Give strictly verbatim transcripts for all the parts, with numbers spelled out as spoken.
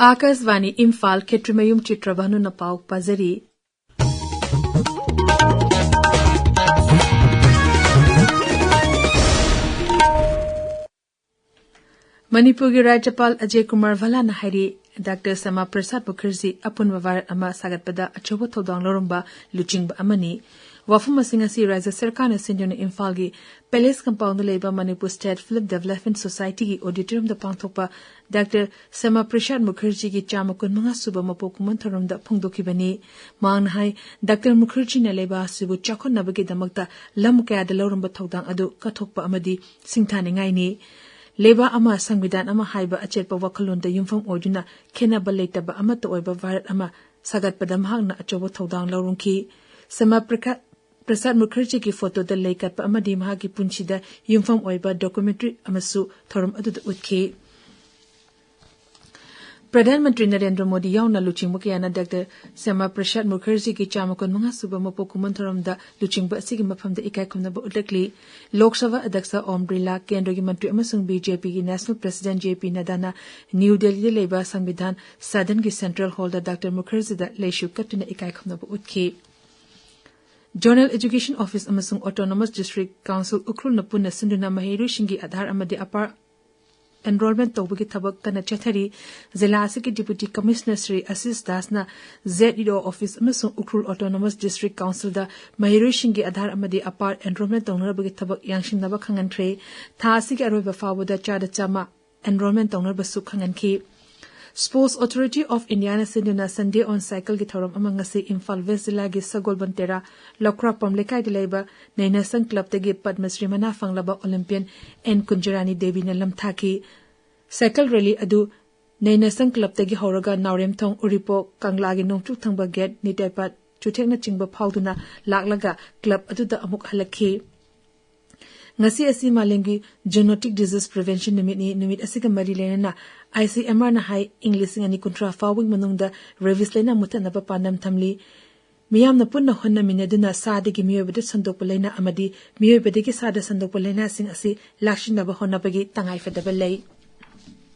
ꯑꯥꯀꯥꯁꯕꯥꯅꯤ ꯏꯝꯐꯥꯜ, ꯈꯦꯇ꯭ꯔꯤꯃꯌꯨꯝ ꯆꯤꯇ꯭ꯔꯚꯥꯅꯨꯅ ꯄꯥꯎ ꯄꯥꯖꯔꯤ꯫ ꯃꯅꯤꯄꯨꯔꯒꯤ ꯔꯥꯖ꯭ꯌꯄꯥꯜ ꯑꯖꯌ ꯀꯨꯃꯥꯔ ꯚꯜꯂꯥꯅ ꯍꯥꯏꯔꯤ, ꯗꯥꯛꯇꯔ ꯁ꯭ꯌꯥꯃꯥ ꯄ꯭ꯔꯁꯥꯗ ꯃꯨꯈꯔꯖꯤ ꯑꯄꯨꯟꯕ ꯚꯥꯔꯠ ꯑꯃ ꯁꯥꯒꯠꯄꯗ ꯑꯆꯧꯕ ꯊꯧꯗꯥꯡ ꯂꯧꯔꯝꯕ ꯂꯨꯆꯤꯡꯕ ꯑꯃꯅꯤ꯫ ꯋꯥꯐꯝ ꯑꯁꯤ ꯉꯁꯤ ꯔꯥꯖ꯭ꯌ ꯁꯔꯀꯥꯔꯅ ꯁꯤꯟꯗꯨꯅ ꯏꯝꯐꯥꯜꯒꯤ ꯄꯦꯂꯦꯁ ꯀꯝꯄꯥꯎꯟꯗ ꯂꯩꯕ ꯃꯅꯤꯄꯨꯔ ꯁ꯭ꯇꯦꯠ ꯐꯤꯜꯝ ꯗꯤꯚꯦꯂꯞꯃꯦꯟꯠ ꯁꯣꯁꯥꯏꯇꯤꯒꯤ ꯑꯣꯗꯤꯇꯣꯔꯤꯌꯝꯗ ꯄꯥꯡꯊꯣꯛꯄ ꯗꯥꯛꯇꯔ ꯁ꯭ꯌꯥꯃꯥ ꯄ꯭ꯔꯁꯥꯗ ꯃꯨꯈꯔꯖꯤꯒꯤ ꯆꯥꯝꯃ ꯀꯨꯟꯃꯉꯥ ꯁꯨꯕ ꯃꯄꯣꯛ ꯀꯨꯝꯑꯣꯟ ꯊꯧꯔꯝꯗ ꯐꯣꯡꯗꯣꯛꯈꯤꯕꯅꯤ꯫ ꯃꯍꯥꯛꯅ ꯍꯥꯏ, ꯗꯥꯛꯇꯔ ꯃꯨꯈꯔꯖꯤꯅ ꯂꯩꯕꯥꯛ ꯑꯁꯤꯕꯨ ꯆꯥꯎꯈꯠꯅꯕꯒꯤꯗꯃꯛꯇ ꯂꯝ ꯀꯌꯥꯗ ꯂꯧꯔꯝꯕ ꯊꯧꯗꯥꯡ ꯑꯗꯨ ꯀꯠꯊꯣꯛꯄ ꯑꯃꯗꯤ ꯁꯤꯡꯊꯥꯅꯤꯡꯉꯥꯏꯅꯤ꯫ ꯂꯩꯕꯥꯛ ꯑꯃ, ꯁꯪꯕꯤꯙꯥꯟ ꯑꯃ ꯍꯥꯏꯕ ꯑꯆꯦꯠꯄ ꯋꯥꯈꯜꯂꯣꯟꯗ ꯌꯨꯝꯐꯝ ꯑꯣꯏꯗꯨꯅ ꯈꯦꯠꯅꯕ ꯂꯩꯇꯕ ꯑꯃꯠꯇ ꯑꯣꯏꯕ ꯚꯥꯔꯠ ꯑꯃ ꯁꯥꯒꯠꯄꯗ ꯃꯍꯥꯛꯅ ꯑꯆꯧꯕ ꯊꯧꯗꯥꯡ ꯂꯧꯔꯝꯈꯤ꯫ ꯁ꯭ꯌꯥꯃꯥ ꯄ꯭ꯔꯀꯥ-, ꯄ꯭ꯔꯁꯥꯗ ꯃꯨꯈꯔꯖꯤꯒꯤ ꯐꯣꯇꯣꯗ ꯂꯩ ꯀꯠꯄ ꯑꯃꯗꯤ ꯃꯍꯥꯛꯀꯤ ꯄꯨꯟꯁꯤꯗ ꯌꯨꯝꯐꯝ ꯑꯣꯏꯕ ꯗꯣꯀꯨꯃꯦꯟꯇꯔꯤ ꯑꯃꯁꯨ ꯊꯧꯔꯝ ꯑꯗꯨꯗ ꯎꯠꯈꯤ꯫ ꯄ꯭ꯔꯙꯥꯟ ꯃꯟꯇ꯭ꯔꯤ ꯅꯔꯦꯟꯗ꯭ꯔ ꯃꯣꯗꯤ ꯌꯥꯎꯅ ꯂꯨꯆꯤꯡꯕ ꯀꯌꯥꯅ ꯗꯥꯛꯇꯔ ꯁ꯭ꯌꯥꯃꯥ ꯄ꯭ꯔꯁꯥꯗ ꯃꯨꯈꯔꯖꯤꯒꯤ ꯆꯥꯝꯃ ꯀꯨꯟꯃꯉꯥ ꯁꯨꯕ ꯃꯄꯣꯛ ꯀꯨꯝꯑꯣꯟ ꯊꯧꯔꯝꯗ ꯂꯨꯆꯤꯡꯕ ꯑꯁꯤꯒꯤ ꯃꯐꯝꯗ ꯏꯀꯥꯏ ꯈꯨꯝꯅꯕ ꯎꯠꯂꯛꯂꯤ꯫ ꯂꯣꯛ ꯁꯚꯥ ꯑꯗ꯭ꯌꯛꯁ ꯑꯣꯝ ꯕꯤꯔꯂꯥ, ꯀꯦꯟꯗ꯭ꯔꯒꯤ ꯃꯟꯇ꯭ꯔꯤ ꯑꯃꯁꯨꯡ ꯕꯤ ꯖꯦ ꯄꯤꯒꯤ ꯅꯦꯁꯅꯦꯜ ꯄ꯭ꯔꯁꯤꯗꯦꯟꯠ ꯖꯦ ꯄꯤ ꯅꯗꯥꯅ ꯅ꯭ꯌꯨ ꯗꯦꯜꯂꯤꯗ ꯂꯩꯕ ꯁꯪꯕꯤꯙꯥꯟ ꯁꯗꯟꯒꯤ ꯁꯦꯟꯇ꯭ꯔꯦꯜ ꯍꯣꯜꯗ ꯗꯥꯛꯇꯔ ꯃꯨꯈꯔꯖꯤꯗ ꯂꯩꯁꯨ ꯀꯠꯇꯨꯅ ꯏꯀꯥꯏ ꯈꯨꯝꯅꯕ ꯎꯠꯈꯤ꯫ ꯖꯣꯅꯦꯜ ꯑꯦꯖꯨꯀꯦꯁꯟ ꯑꯣꯐꯤꯁ ꯑꯃꯁꯨꯡ ꯑꯣꯇꯣꯅꯣꯃꯁ ꯗꯤꯁꯇ꯭ꯔꯤꯛ ꯀꯥꯎꯟꯁꯤꯜ ꯎꯈ꯭ꯔꯨꯜꯅ ꯄꯨꯟꯅ ꯁꯤꯟꯗꯨꯅ ꯃꯍꯩꯔꯣꯏꯁꯤꯡꯒꯤ ꯑꯥꯙꯥꯔ ꯑꯃꯗꯤ ꯑꯄꯥꯔ ꯑꯦꯟꯔꯣꯜꯃꯦꯟꯠ ꯇꯧꯕꯒꯤ ꯊꯕꯛ ꯀꯟꯅ ꯆꯠꯊꯔꯤ꯫ ꯖꯤꯂꯥ ꯑꯁꯤꯒꯤ ꯗꯤꯄꯨꯇꯤ ꯀꯃꯤꯁꯅꯔ ꯁ꯭ꯔꯤ ꯑꯁꯤꯁ ꯗꯥꯁꯅ ꯖꯦꯗ ꯏ ꯑꯣ ꯑꯣꯐꯤꯁ ꯑꯃꯁꯨꯡ ꯎꯈ꯭ꯔꯨꯜ ꯑꯣꯇꯣꯅꯣꯃꯁ ꯗꯤꯁꯇ꯭ꯔꯤꯛ ꯀꯥꯎꯟꯁꯤꯜꯗ ꯃꯍꯩꯔꯣꯏꯁꯤꯡꯒꯤ ꯑꯥꯙꯥꯔ ꯑꯃꯗꯤ ꯑꯄꯥꯔ ꯑꯦꯟꯔꯣꯜꯃꯦꯟꯠ ꯇꯧꯅꯅꯕꯒꯤ ꯊꯕꯛ ꯌꯥꯡꯁꯤꯟꯅꯕ ꯈꯪꯍꯟꯈ꯭ꯔꯦ꯫ ꯊꯥ ꯑꯁꯤꯒꯤ ꯑꯔꯣꯏꯕ ꯐꯥꯎꯕꯗ ꯆꯥꯗ ꯆꯥꯝꯃ ꯑꯦꯟꯔꯣꯜꯃꯦꯟꯠ ꯇꯧꯅꯕꯁꯨ ꯈꯪꯍꯟꯈꯤ꯫ Sports Authority of Indiaꯅ ꯁꯤꯟꯗꯨꯅ Sunday on Cycleꯒꯤ ꯊꯧꯔꯝ ꯑꯃ ꯉꯁꯤ ꯏꯝꯐꯥꯜ ꯋꯦꯁ ꯖꯤꯂꯥꯒꯤ ꯁꯒꯣꯜꯕꯟ ꯇꯦꯔꯥ ꯂꯧꯈ꯭ꯔꯥꯄꯝ ꯂꯩꯀꯥꯏꯗ ꯂꯩꯕ ꯅꯩꯅꯁꯪ ꯀ꯭ꯂꯕꯇꯒꯤ ꯄꯗꯃꯁ꯭ꯔꯤ ꯃꯅꯥ ꯐꯪꯂꯕ ꯑꯣꯂꯤꯝꯄꯤꯌꯟ ꯑꯦꯟ ꯀꯨꯟꯖꯔꯥꯅꯤ ꯗꯦꯕꯤꯅ ꯂꯝꯊꯥꯈꯤ꯫ ꯁꯥꯏꯀꯜ ꯔꯦꯂꯤ ꯑꯗꯨ ꯅꯩꯅꯁꯪ ꯀ꯭ꯂꯕꯇꯒꯤ ꯍꯧꯔꯒ ꯅꯥꯎꯔꯦꯝꯊꯣꯡ, ꯎꯔꯤꯄꯣꯛ, ꯀꯪꯂꯥꯒꯤ ꯅꯣꯡꯆꯨꯞ ꯊꯪꯕ ꯒꯦꯠ, ꯅꯤꯇꯦꯄꯥꯠ, ꯆꯨꯊꯦꯛꯅꯆꯤꯡꯕ ꯐꯥꯎꯗꯨꯅ ꯂꯥꯛꯂꯒ ꯀ꯭ꯂꯕ ꯑꯗꯨꯗ ꯑꯃꯨꯛ ꯍꯜꯂꯛꯈꯤ꯫ ꯉꯁꯤ ꯑꯁꯤ ꯃꯥꯂꯦꯝꯒꯤ ꯖꯨꯅꯣꯇꯤꯛ ꯗꯤꯖꯤꯖ ꯄ꯭ꯔꯤꯚꯦꯟꯁꯟ ꯅꯨꯃꯤꯠꯅꯤ꯫ ꯅꯨꯃꯤꯠ ꯑꯁꯤꯒ ꯃꯔꯤ ꯂꯩꯅꯅ ꯑꯥꯏ ꯁꯤ ꯑꯦꯝ ꯑꯥꯔꯅ ꯍꯥꯏ, ꯏꯪ ꯂꯤꯁꯤꯡ ꯑꯅꯤ ꯀꯨꯟꯊ꯭ꯔꯥ ꯐꯥꯎꯕꯒꯤ ꯃꯅꯨꯡꯗ ꯔꯦꯕꯤꯁ ꯂꯥꯏꯅꯥ ꯃꯨꯠꯊꯠꯅꯕ ꯄꯥꯟꯗꯝ ꯊꯝꯂꯤ꯫ ꯃꯤꯌꯥꯝꯅ ꯄꯨꯟꯅ ꯍꯣꯠꯅꯃꯤꯟꯅꯗꯨꯅ ꯁꯥꯗꯒꯤ ꯃꯤꯑꯣꯏꯕꯗ ꯁꯟꯗꯣꯛꯄ ꯂꯥꯏꯅꯥ ꯑꯃꯗꯤ ꯃꯤꯑꯣꯏꯕꯗꯒꯤ ꯁꯥꯗ ꯁꯟꯗꯣꯛꯄ ꯂꯥꯏꯅꯥꯁꯤꯡ ꯑꯁꯤ ꯂꯥꯛꯁꯤꯟꯅꯕ ꯍꯣꯠꯅꯕꯒꯤ ꯇꯉꯥꯏꯐꯗꯕ ꯂꯩ꯫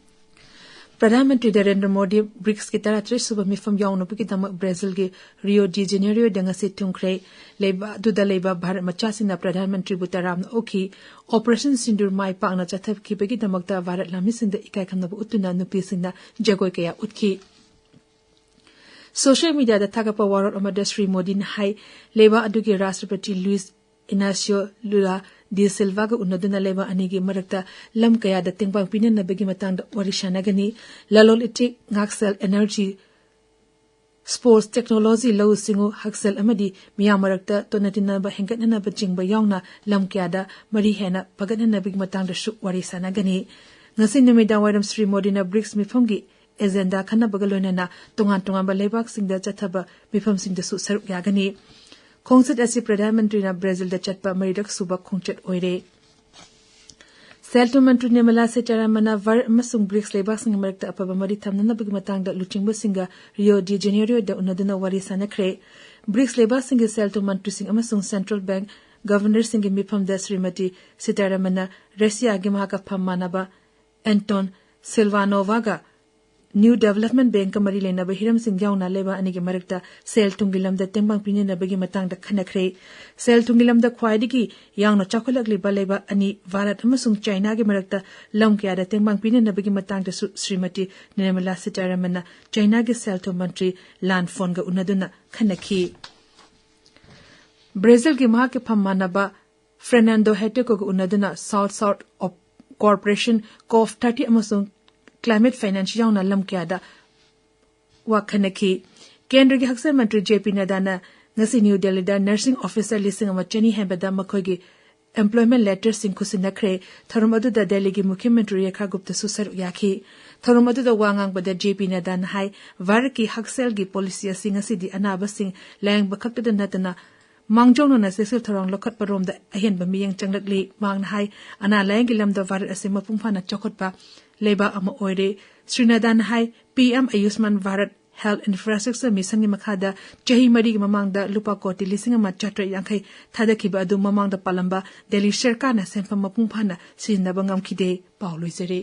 ꯄ꯭ꯔꯙꯥꯟ ꯃꯟꯇ꯭ꯔꯤ ꯅꯔꯦꯟꯗ꯭ꯔ ꯃꯣꯗꯤ ꯕ꯭ꯔꯤꯛꯁꯀꯤ ꯇꯔꯥꯇꯔꯦꯠ ꯁꯨꯕ ꯃꯤꯐꯝ ꯌꯥꯎꯅꯕꯒꯤꯗꯃꯛ ꯕ꯭ꯔꯥꯖꯤꯜꯒꯤ ꯔꯤꯑꯣ ꯗꯤ ꯖꯦꯅꯦꯔꯤꯑꯣꯗ ꯉꯁꯤ ꯊꯨꯡꯈ꯭ꯔꯦ꯫ ꯂꯩꯕꯥꯛ ꯑꯗꯨꯗ ꯂꯩꯕ ꯚꯥꯔꯠ ꯃꯆꯥꯁꯤꯡꯅ ꯄ꯭ꯔꯙꯥꯟ ꯃꯟꯇ꯭ꯔꯤꯕꯨ ꯇꯔꯥꯝꯅ ꯑꯣꯛꯈꯤ꯫ ꯑꯣꯄꯔꯦꯁꯟ ꯁꯤꯟꯗꯨꯔ ꯃꯥꯏ ꯄꯥꯛꯅ ꯆꯠꯊꯈꯤꯕꯒꯤꯗꯃꯛꯇ ꯚꯥꯔꯠ ꯂꯥꯟꯃꯤꯁꯤꯡꯗ ꯏꯀꯥꯏ ꯈꯨꯝꯅꯕ ꯎꯠꯇꯨꯅ ꯅꯨꯄꯤꯁꯤꯡꯅ ꯖꯒꯣꯏ ꯀꯌꯥ ꯎꯠꯈꯤ꯫ ꯁꯣꯁꯤꯌꯦꯜ ꯃꯤꯗꯤꯌꯥꯗ ꯊꯥꯒꯠꯄ ꯋꯥꯔꯣꯜ ꯑꯃꯗ ꯁ꯭ꯔꯤ ꯃꯣꯗꯤꯅ ꯍꯥꯏ, ꯂꯩꯕꯥꯛ ꯑꯗꯨꯒꯤ ꯔꯥꯁꯇ꯭ꯔꯄꯇꯤ ꯂꯨꯏꯁ ꯏꯅꯥꯁꯤꯌꯣ ꯂꯨꯂꯥ ꯗꯤ ꯁꯤꯜꯚꯥꯒ ꯎꯅꯗꯨꯅ ꯂꯩꯕꯥꯛ ꯑꯅꯤꯒꯤ ꯃꯔꯛꯇ ꯂꯝ ꯀꯌꯥꯗ ꯇꯦꯡꯕꯥꯡ ꯄꯤꯅꯅꯕꯒꯤ ꯃꯇꯥꯡꯗ ꯋꯥꯔꯤ ꯁꯥꯟꯅꯒꯅꯤ꯫ ꯂꯂꯣꯟ ꯏꯇꯤꯛ, ꯉꯥꯛꯁꯦꯜ, ꯑꯦꯅꯔꯖꯤ, ꯁ꯭ꯄꯣꯔꯠꯁ, ꯇꯦꯛꯅꯣꯂꯣꯖꯤ, ꯂꯧꯎ ꯁꯤꯡꯎ, ꯍꯛꯁꯦꯜ ꯑꯃꯗꯤ ꯃꯤꯌꯥꯝ ꯃꯔꯛꯇ ꯇꯣꯟꯅ ꯇꯤꯟꯅꯕ ꯍꯦꯟꯒꯠꯅꯅꯕ ꯆꯤꯡꯕ ꯌꯥꯎꯅ ꯂꯝ ꯀꯌꯥꯗ ꯃꯔꯤ ꯍꯦꯟꯅ ꯐꯒꯠꯅꯅꯕꯒꯤ ꯃꯇꯥꯡꯗꯁꯨ ꯋꯥꯔꯤ ꯁꯥꯟꯅꯒꯅꯤ꯫ ꯉꯁꯤ ꯅꯨꯃꯤꯗꯥꯡ ꯋꯥꯏꯔꯝ ꯁ꯭ꯔꯤ ꯃꯣꯗꯤꯅ ꯕ꯭ꯔꯤꯛꯁ ꯃꯤꯐꯝꯒꯤ ꯑꯦꯖꯦꯟꯗꯥ ꯈꯟꯅꯕꯒ ꯂꯣꯏꯅꯅ ꯇꯣꯉꯥꯟ ꯇꯣꯉꯥꯟꯕ ꯂꯩꯕꯥꯛꯁꯤꯡꯗ ꯆꯠꯊꯕ ꯃꯤꯐꯝꯁꯤꯡꯗꯁꯨ ꯁꯔꯨꯛ ꯌꯥꯒꯅꯤ꯫ ꯈꯣꯡꯆꯠ ꯑꯁꯤ ꯄ꯭ꯔꯙꯥꯟ ꯃꯟꯇ꯭ꯔꯤꯅ ꯕ꯭ꯔꯥꯖꯤꯜꯗ ꯆꯠꯄ ꯃꯔꯤꯔꯛ ꯁꯨꯕ ꯈꯣꯡꯆꯠ ꯑꯣꯏꯔꯦ꯫ ꯁꯦꯜ ꯊꯨꯝ ꯃꯟꯇ꯭ꯔꯤ ꯅꯤꯔꯃꯂꯥ ꯁꯤꯇꯥꯔꯥꯃꯟꯅ ꯚꯥꯔꯠ ꯑꯃꯁꯨꯡ ꯕ꯭ꯔꯤꯛꯁ ꯂꯩꯕꯥꯛꯁꯤꯡꯒꯤ ꯃꯔꯛꯇ ꯑꯐꯕ ꯃꯔꯤ ꯊꯝꯅꯅꯕꯒꯤ ꯃꯇꯥꯡꯗ ꯂꯨꯆꯤꯡꯕꯁꯤꯡꯒ ꯔꯤꯑꯣ ꯗꯤ ꯖꯦꯅꯦꯔꯤꯑꯣꯗ ꯎꯅꯗꯨꯅ ꯋꯥꯔꯤ ꯁꯥꯟꯅꯈ꯭ꯔꯦ꯫ ꯕ꯭ꯔꯤꯛꯁ ꯂꯩꯕꯥꯛꯁꯤꯡꯒꯤ ꯁꯦꯜ ꯊꯨꯝ ꯃꯟꯇ꯭ꯔꯤꯁꯤꯡ ꯑꯃꯁꯨꯡ ꯁꯦꯟꯇ꯭ꯔꯦꯜ ꯕꯦꯡꯛ ꯒꯚꯔꯅꯔꯁꯤꯡꯒꯤ ꯃꯤꯐꯝꯗ ꯁ꯭ꯔꯤꯃꯇꯤ ꯁꯤꯇꯥꯔꯥꯃꯟꯅ ꯔꯁꯤꯌꯥꯒꯤ ꯃꯍꯥꯛꯀ ꯐꯝ ꯃꯥꯟꯅꯕ ꯑꯦꯟꯇꯣꯟ ꯁꯤꯜꯚꯥꯅꯣꯚꯥꯒ ꯅ꯭ꯌꯨ ꯗꯦꯚꯂꯞꯃꯦꯟꯠ ꯕꯦꯡꯛꯀ ꯃꯔꯤ ꯂꯩꯅꯕ ꯍꯤꯔꯝꯁꯤꯡ ꯌꯥꯎꯅ ꯂꯩꯕꯥꯛ ꯑꯅꯤꯒꯤ ꯃꯔꯛꯇ ꯁꯦꯜ ꯊꯨꯝꯒꯤ ꯂꯝꯗ ꯇꯦꯡꯕꯥꯡ ꯄꯤꯅꯅꯕꯒꯤ ꯃꯇꯥꯡꯗ ꯈꯟꯅꯈ꯭ꯔꯦ꯫ ꯁꯦꯜ ꯊꯨꯝꯒꯤ ꯂꯝꯗ ꯈ꯭ꯋꯥꯏꯗꯒꯤ ꯌꯥꯡꯅ ꯆꯥꯎꯈꯠꯂꯛꯂꯤꯕ ꯂꯩꯕꯥꯛ ꯑꯅꯤ ꯚꯥꯔꯠ ꯑꯃꯁꯨꯡ ꯆꯥꯏꯅꯥꯒꯤ ꯃꯔꯛꯇ ꯂꯝ ꯀꯌꯥꯗ ꯇꯦꯡꯕꯥꯡ ꯄꯤꯅꯅꯕꯒꯤ ꯃꯇꯥꯡꯗꯁꯨ ꯁ꯭ꯔꯤꯃꯇꯤ ꯅꯤꯔꯃꯂꯥ ꯁꯤꯇꯥꯔꯥꯃꯟꯅ ꯆꯥꯏꯅꯥꯒꯤ ꯁꯦꯜ ꯊꯨꯝ ꯃꯟꯇ꯭ꯔꯤ ꯂꯥꯟ ꯐꯣꯟꯒ ꯎꯅꯗꯨꯅ ꯈꯟꯅꯈꯤ꯫ ꯕ꯭ꯔꯥꯖꯤꯜꯒꯤ ꯃꯍꯥꯛꯀꯤ ꯐꯝ ꯃꯥꯟꯅꯕ ꯐꯔꯅꯥꯟꯗꯣ ꯍꯦꯇꯦꯀꯣꯒ ꯎꯅꯗꯨꯅ south south cooperation, COP thirty ꯑꯃꯁꯨꯡ ꯀ꯭ꯂꯥꯏꯃꯦꯠ ꯐꯥꯏꯅꯥꯟꯁ ꯌꯥꯎꯅ ꯂꯝ ꯀꯌꯥꯗ ꯋꯥ ꯈꯟꯅꯈꯤ꯫ ꯀꯦꯟꯗ꯭ꯔꯒꯤ ꯍꯛꯁꯦꯜ ꯃꯟꯇ꯭ꯔꯤ ꯖꯦ ꯄꯤ ꯅꯗꯥꯅ ꯉꯁꯤ ꯅ꯭ꯌꯨ ꯗꯦꯜꯂꯤꯗ ꯅꯔꯁꯤꯡ ꯑꯣꯐꯤꯁꯔ ꯂꯤꯁꯤꯡ ꯑꯃ ꯆꯅꯤ ꯍꯦꯟꯕꯗ ꯃꯈꯣꯏꯒꯤ ꯑꯦꯝꯄ꯭ꯂꯣꯏꯃꯦꯟꯠ ꯂꯦꯇꯔꯁꯤꯡ ꯈꯨꯠꯁꯤꯟꯅꯈ꯭ꯔꯦ꯫ ꯊꯧꯔꯝ ꯑꯗꯨꯗ ꯗꯦꯜꯂꯤꯒꯤ ꯃꯨꯈ꯭ꯌ ꯃꯟꯇ꯭ꯔꯤ ꯔꯦꯈꯥ ꯒꯨꯞꯇꯁꯨ ꯁꯔꯨꯛ ꯌꯥꯈꯤ꯫ ꯊꯧꯔꯝ ꯑꯗꯨꯗ ꯋꯥ ꯉꯥꯡꯕꯗ ꯖꯦ ꯄꯤ ꯅꯗꯥꯅ ꯍꯥꯏ, ꯚꯥꯔꯠꯀꯤ ꯍꯛꯁꯦꯜꯒꯤ ꯄꯣꯂꯤꯁꯤ ꯑꯁꯤ ꯉꯁꯤꯗꯤ ꯑꯅꯥꯕꯁꯤꯡ ꯂꯥꯌꯦꯡꯕ ꯈꯛꯇꯗ ꯅꯠꯇꯅ ꯃꯥꯡꯖꯧꯅꯅ ꯆꯦꯛꯁꯤꯜ ꯊꯧꯔꯥꯡ ꯂꯧꯈꯠꯄꯔꯣꯝꯗ ꯑꯍꯦꯟꯕ ꯃꯤꯠꯌꯦꯡ ꯆꯪꯂꯛꯂꯤ꯫ ꯃꯍꯥꯛꯅ ꯍꯥꯏ, ꯑꯅꯥ ꯂꯥꯌꯦꯡꯒꯤ ꯂꯝꯗ ꯚꯥꯔꯠ ꯑꯁꯤ ꯃꯄꯨꯡ ꯐꯥꯅ ꯆꯥꯎꯈꯠꯄ ꯂꯩꯕꯥꯛ ꯑꯃ ꯑꯣꯏꯔꯦ꯫ ꯁ꯭ꯔꯤ ꯅꯗꯥꯅ ꯍꯥꯏ, ꯄꯤ ꯑꯦꯝ ꯑꯌꯨꯁꯃꯥꯟ ꯚꯥꯔꯠ ꯍꯦꯜꯊ ꯏꯟꯐ꯭ꯔꯥꯁ꯭ꯇ꯭ꯔꯛꯆꯔ ꯃꯤꯁꯟꯒꯤ ꯃꯈꯥꯗ ꯆꯍꯤ ꯃꯔꯤꯒꯤ ꯃꯃꯥꯡꯗ ꯂꯨꯄꯥ ꯀꯣꯇꯤ ꯂꯤꯁꯤꯡ ꯑꯃ ꯆꯥꯇ꯭ꯔꯦꯠ ꯌꯥꯡꯈꯩ ꯊꯥꯗꯈꯤꯕ ꯑꯗꯨ ꯃꯃꯥꯡꯗ ꯄꯥꯜꯂꯝꯕ ꯗꯦꯜꯂꯤ ꯁꯔꯀꯥꯔꯅ ꯁꯦꯟꯐꯝ ꯃꯄꯨꯡ ꯐꯥꯅ ꯁꯤꯖꯤꯟꯅꯕ ꯉꯝꯈꯤꯗꯦ꯫ ꯄꯥꯎ ꯂꯣꯏꯖꯔꯦ꯫